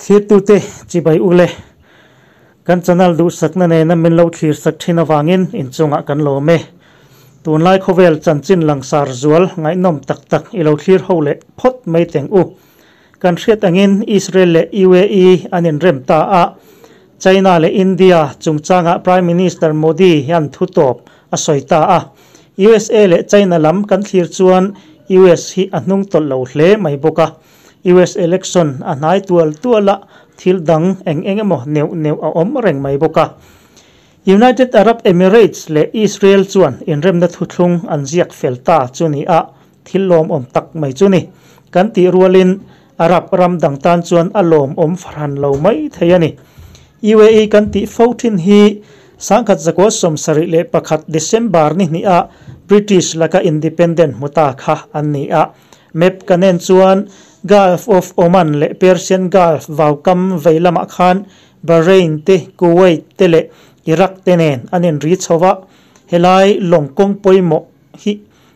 Thirtute chibai ule kan channel duhsakna nena min lo thlir sak thin avangin inchungah kan lawm e. Tunlai khawvel chanchin langsar zual ngaihnawm tak tak i lo thlir ho leh phawt mai teng u. Kan hriat angin Israel leh UAE an inrem ta a, China leh India chungchangah Prime Minister Modi hian thu tawp a sawi ta a. USA leh China lam kan thlir chuan US hi a hnung tawlh lo hle mai bawk a. US election a hnai tual tual a, thil dang eng eng emaw neuh neuh a awm reng mai bawk a. United Arab Emirates leh Israel chuan inremna thuthlung an ziak fel ta chu ni a, Thil lawmawm tak mai chu ni. Kan tih rualin Arab ram dang tan chuan a lawmawm fahran lo mai thei a ni. UAE kan tih fo thin hi sangkhat zakua 71 December ni hniha British laka independent hmu ta kha an ni a. Map kan en chuan Gulf of Oman leh Persian Gulf vaukam vei lamah khan Bahrain te, Kuwait te leh Iraq te nen an inri chho va. Helai lawng kawng pawimawh hi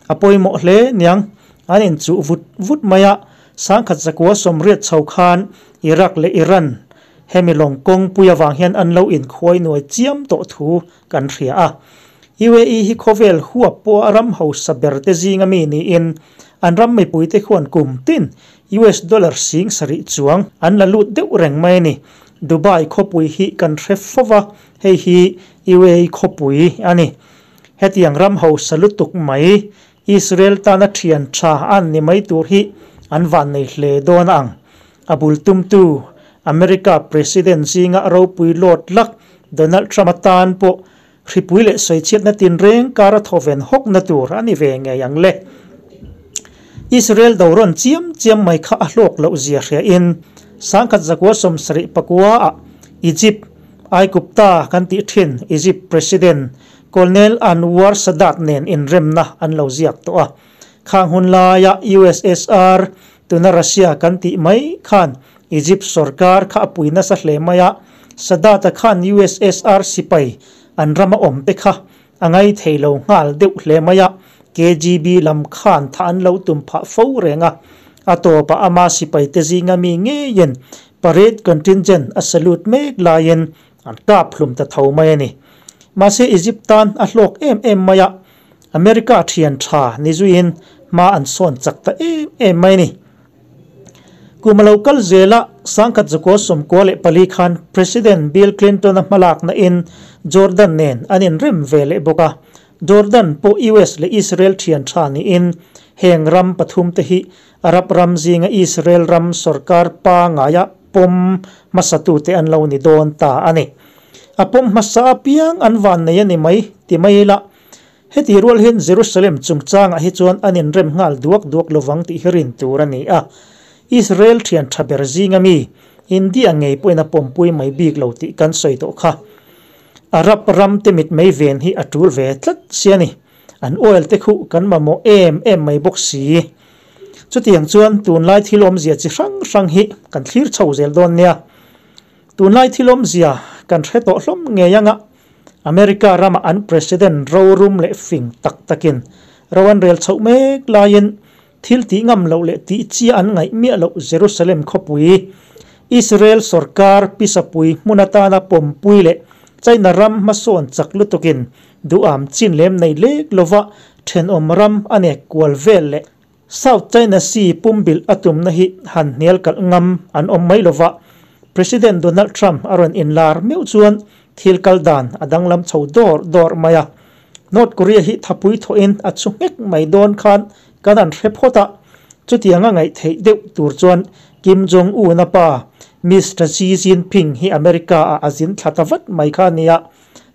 A pawimawh hle niang, an inchuh vut vut mai a, sangkhat 180 chho khan Iraq leh Iran hemi lawng kawngpui avang hian an lo inkhuai nuai chiam tawh thu kan hria a. UAE hi khawvel huap pawha ram hausa ber te zinga mi niin an ram mipuite khuan kum tin US dollar 7000 chuang an la lut deuh reng mai a ni. Dubai khawpui hi kan hre fova, hei hi UAE khawpui a ni. Hetiang ram hausa lutuk mai, Israel tana thian tha an ni mai tur hi an vannei hle dawn ang. A bul tumtu, America President zinga ropui lawt lak Donald Trump-a tan pawh hripui leh sawichhiatna tinreng kara thawven hawkna tur a ni ve ngei ang le. Israel do rawn chiam chiam mai kha a hlawk loh zia hria in 1979 ah Egypt, Aigupta kan tih thin Egypt President Colonel Anwar Sadat nen inremna an lo ziak tawh a. Khang hun laia USSR, tuna Russia kan tih mai khan Egypt sorkar kha a pui nasa hle mai a. Sadat-a khan USSR sipai an rama awm te kha a ngai thei lo nghal deuh hle mai a. KGB lam khan tha an lo tum phah fo reng a. A tawpah ama sipai te zinga mi ngeiin parade contingent a salute mek laiin An kap hlum ta tho mai a ni. Mahse Egypt tan a hlawk em em mai a, America thian tha ni zuiin hma an sawn chak ta em em mai a ni. Kum a lo kal zel a, sangkhat zakua 94 khan President Bill Clinton-a hmalakna in Jordan nen an inrem ve leh bawk a. Jordan pawh US leh Israel thian tha niin heng ram pathum te hi Arab ram zinga Israel ram sorkar pangaia pawm hmasatute an lo ni dawn ta a ni. A pawm hmasa apiang an van nei a ni mai ti mai ila, heti rual hian Jerusalem chungchangah hi chuan an inrem nghal duak duak lovang tih hi rin tur a ni a. Israel thian tha ber zinga mi, India ngei pawhin a pawmpui mai bik lo tih kan sawi tawh kha. Arab ram te mitmei ven hi a tul ve tlat si a ni. An oil te khuh kan mamawh em em mai bawk si. Chutiang chuan tunlai thil awmzia chi hrang hrang hi kan thlir chho zel dawn nia. Tunlai thil awmzia kan hre tawh hlawm ngei anga America rama an President rorum leh fing tak takin ro an rel chhoh mek laiin thil tih ngam loh leh tih chia an ngaih miah loh Jerusalem khawpui, Israel sorkar pisapui hmun atana pawmpui leh China ram hmasawn chak lutukin Duham chin lem nei lek lova thenawm ram a nek kual vel leh South China Sea pumbilh a tumna hi han hnial kalh ngam an awm mai lova, President Donald Trump a rawn inlar meuh chuan thil kal dan a danglam chho dawr dawr mai a. North Korea hi thapui thawhin a chhu nghek mai dawn khan kan han hre phawt a, chutianga ngaih theih deuh tur chuan Kim Jong Un-a pa Mister Xi Jinping hi America-ah a zin thla ta vat mai kha a nia.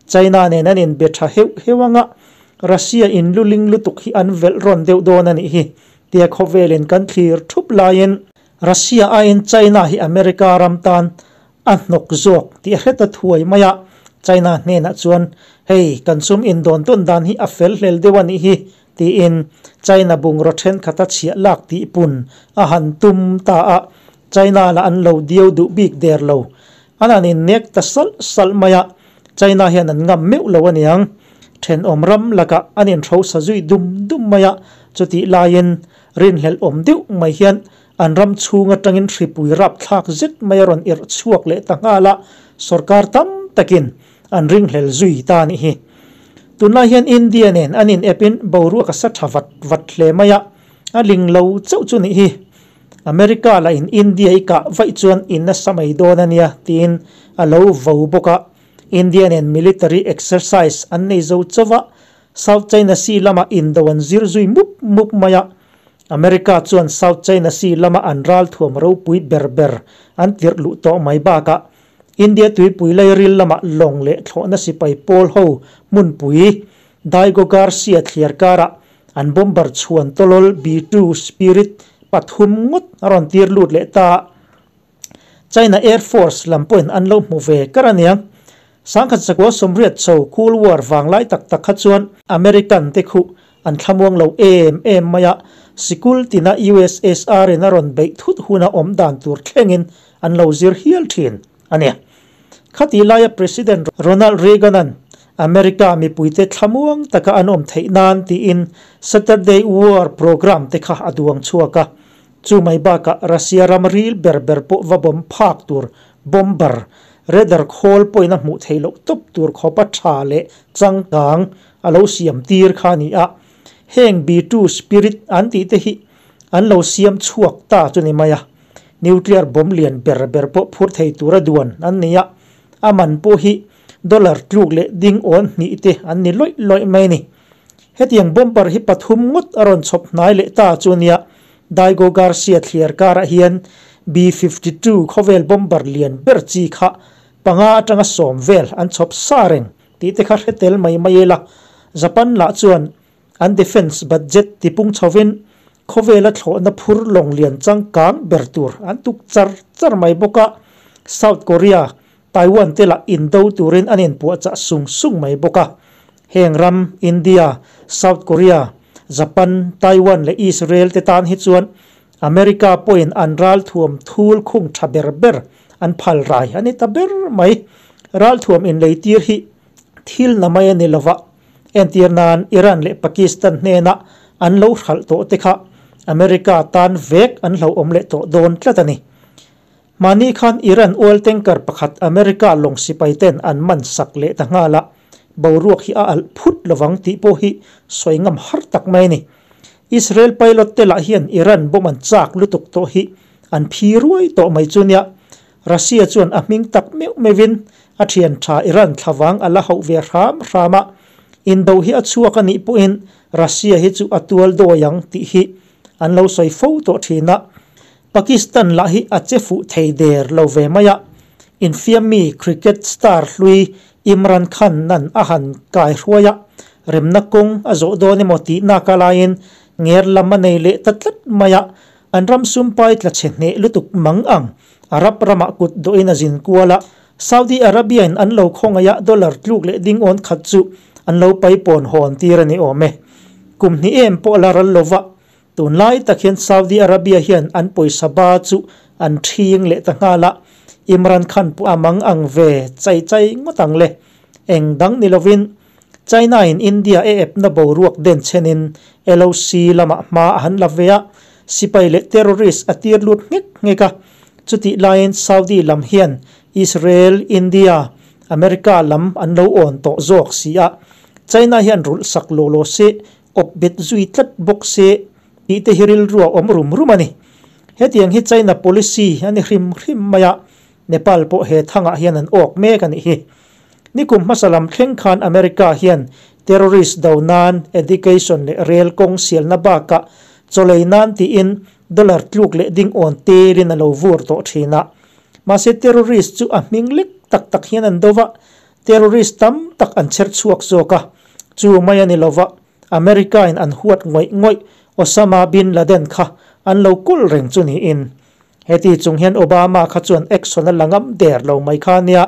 China nen an inbe tha heuh heuh anga Russia in luling lutuk hi an velh rawn deuh dawn a nih hi tia khawvelin kan thlir thup laiin Russia aiin China hi America ram tan a hnawk zawk tih a hre ta thuai mai a, China hnenah chuan hei kan sum indawn tawn dan hi a fel hlel deuh a nih hi tiin China bungraw thenkhat a chhiah lak tih pun a han tum ta a, China lah an lo diau duh bik der lo. An han innek ta salh salh mai a, China hian an ngam meuh lo aniang. Thenawm ram lakah an inhrosa zui dum dum mai a, chutih laiin rinhlelh awm deuh mai hian An ram chhung atangin hripui rapthlak zet mai a rawn irh chhuak leh ta nghal a, sorkar tam takin an ringhlel zui ta a nih hi. Tunlai hian India nen an in epin boruak a sa tha vat vat hle mai a, a ling lo chauh chu nih hi. America lah in India i kah vaih chuan in nasa mai dawn a nia tiin a lo vo bawk a. India nen military exercise an nei zo chauh a, South China Sea lamah indo an zir zui mup mup mai a. America chuan South China Sea lama an ralthuam ropui ber ber an tirh luh tawh mai bakah India tuipui lairil lamah lawng leh thlawhna sipai pawl ho hmunpui Diego Garcia thliar karah an bomber chhuan tawlawl B-2 Spirit pathum ngawt a rawn tir lut leh ta a. China Air Force lam pawhin an lo hmu ve kar a nia. Sangkhat sakua sawmriat chho Cold War vanglai tak tak kha chuan American te khuh an thlamuang lo em em mai a, sikul tina USSR in a rawn beih thut huna awm dan tur thlengin an lo zir hial thin a ni. Khatih laia President Ronald Reagan-a'n America mipuite thlamuang taka an awm theih nan tiin Saturday War Program te kha a duang chhuak a. Chu mai bakah Russia ram ril ber ber pawh va bawm phak tur bomber radar khawl pawhin a hmuh theih loh tawp tur khawpa tha leh changkang a lo siam tir kha a ni a. Heng B-2 Spirit an tih te hi an lo siam chhuak ta chu ni mai a. Nuclear bomb lian ber ber pawh phur thei tura duan an ni a, a man pawh hi dollar tluk leh ding awn hnih te an ni lawih lawih mai a ni. Hetiang bomber hi pathum ngawt a rawn chhawp hnai leh ta chu nia, Diego Garcia thliar karah hian B-52 khawvel bomber lian ber chi kha panga atanga sawm vel an chhawp sa reng tih te kha hre tel mai mai ila, Japan lah chuan An defence budget tipung chhovin khawvela thlawhna phur lawng lian changkang ber tur an tuk char char mai bawk a, South Korea, Taiwan te lah indo turin an inpuahchah sung sung mai bawk a. Heng ram, India, South Korea, Japan, Taiwan leh Israel te tan hi chuan America pawhin an ralthuam thul khung tha ber ber an phal rai a ni ta ber mai. Ralthuam inleitir hi thil na mai a ni lova, entir nan Iran leh Pakistan hnena an lo hralh tawh te kha America tan vek an hlauhawm leh tawh dawn tlat a ni. Mahni khan Iran oil tanker pakhat America lawng sipai ten an man sak leh ta nghal a, boruak hi a alh phut lovang tih pawh hi sawi ngam har tak mai a ni. Israel pilot te lah hian Iran bomb an chak lutuk tawh hi an phi ruai tawh mai chu nia. Russia chuan a hming tak meuh meuhin a thian tha Iran thlavang a la hauh ve hram hram a, indo hi a chhuak a nih pawhin Russia hi chu a tual dawi ang tih hi an lo sawi fo tawh thin a. Pakistan lah hi a che fuh thei der lo ve mai a, infiammi cricket star hlui Imran Khan nan a han kai hruai a, remna kawng a zawh dawn emaw tih nak a laiin nger lam a nei leh ta tlat mai a, An ram sumpai tla chhe hneh lutuk mang ang. Arab ramah kut dawhin a zin kual a, Saudi Arabia in an lo khawngaih a dollar tluk leh ding awn khat chu an lo paipawn hawn tir a ni awm e. Kum hnih em pawh la ral lova, tunlai tak hian Saudi Arabia hian an pawisa ba chu an ṭhing leh ta nghal a, Imran Khan pawh a mang ang ve chai chai ngawt ang le. Eng dang ni lovin China in India e epna boruak den chhenin LOC lamah hma a han la ve a, sipai leh terrorist a tir lut nghek nghek a. Chutih laiin Saudi lam hian Israel, India, America lam an lo awn tawh zawk si a, China hian rulh sak law law se, awp bet zui tlat bawk se tih te hi rilru a awm rum rum a ni. Hetiang hi China policy a ni hrim hrim mai a, Nepal pawh he thangah hian an awk mek a nih hi. Nikum hmasa lam thleng khan America hian terrorist do nan education leh rel kawng sialna bakah chawlei nan tiin dollar tluk leh ding awn telin a lo vur tawh thin a. Mahse terrorist chu a hming lek tak tak hian an do va, terrorist tam tak an chher chhuak zawk a. Chu mai a ni lova, America in an huat ngawih ngawih Osama bin Laden kha an lo kawl reng chu niin. Heti chung hian Obama kha chuan action a la ngam der lo mai kha nia.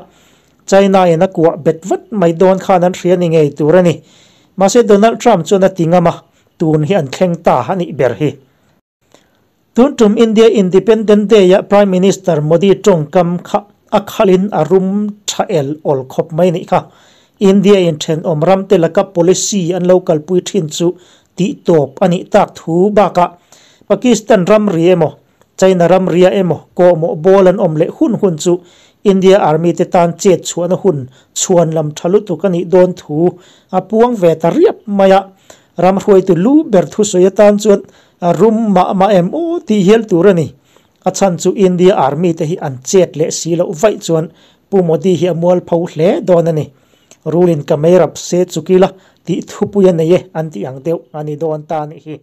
China in a kuah bet vat mai dawn khan an hria ni ngei tur a ni. Mahse Donald Trump chuan a ti ngam a, tun hi an thleng ta a nih ber hi. Tun tum India Independent Day ah Prime Minister Modi tawngkam kha a khalin a rum tha el awl khawp mai nih kha. India in thenawm ram te laka policy an lo kalpui thin chu tih tawp a nih tak thu bakah Pakistan ramri emaw China ram ria emaw kawhmawh bawl an awm leh hun hun chu India Army te tan chet chhuahna hun chhuan lam tha lutuk a nih dawn thu a puang ve ta riap mai a. Ram hruaitu lu ber thusawi atan chuan a rum mah mah em aw tih hial tur a ni. A chhan chu India Army te hi an chet leh si loh vaih chuan Pu Modi hi a mualpho hle dawn a ni. Rulin ka mei rap se chukila tih thupui a nei e an tih ang deuh a ni dawn ta a nih hi.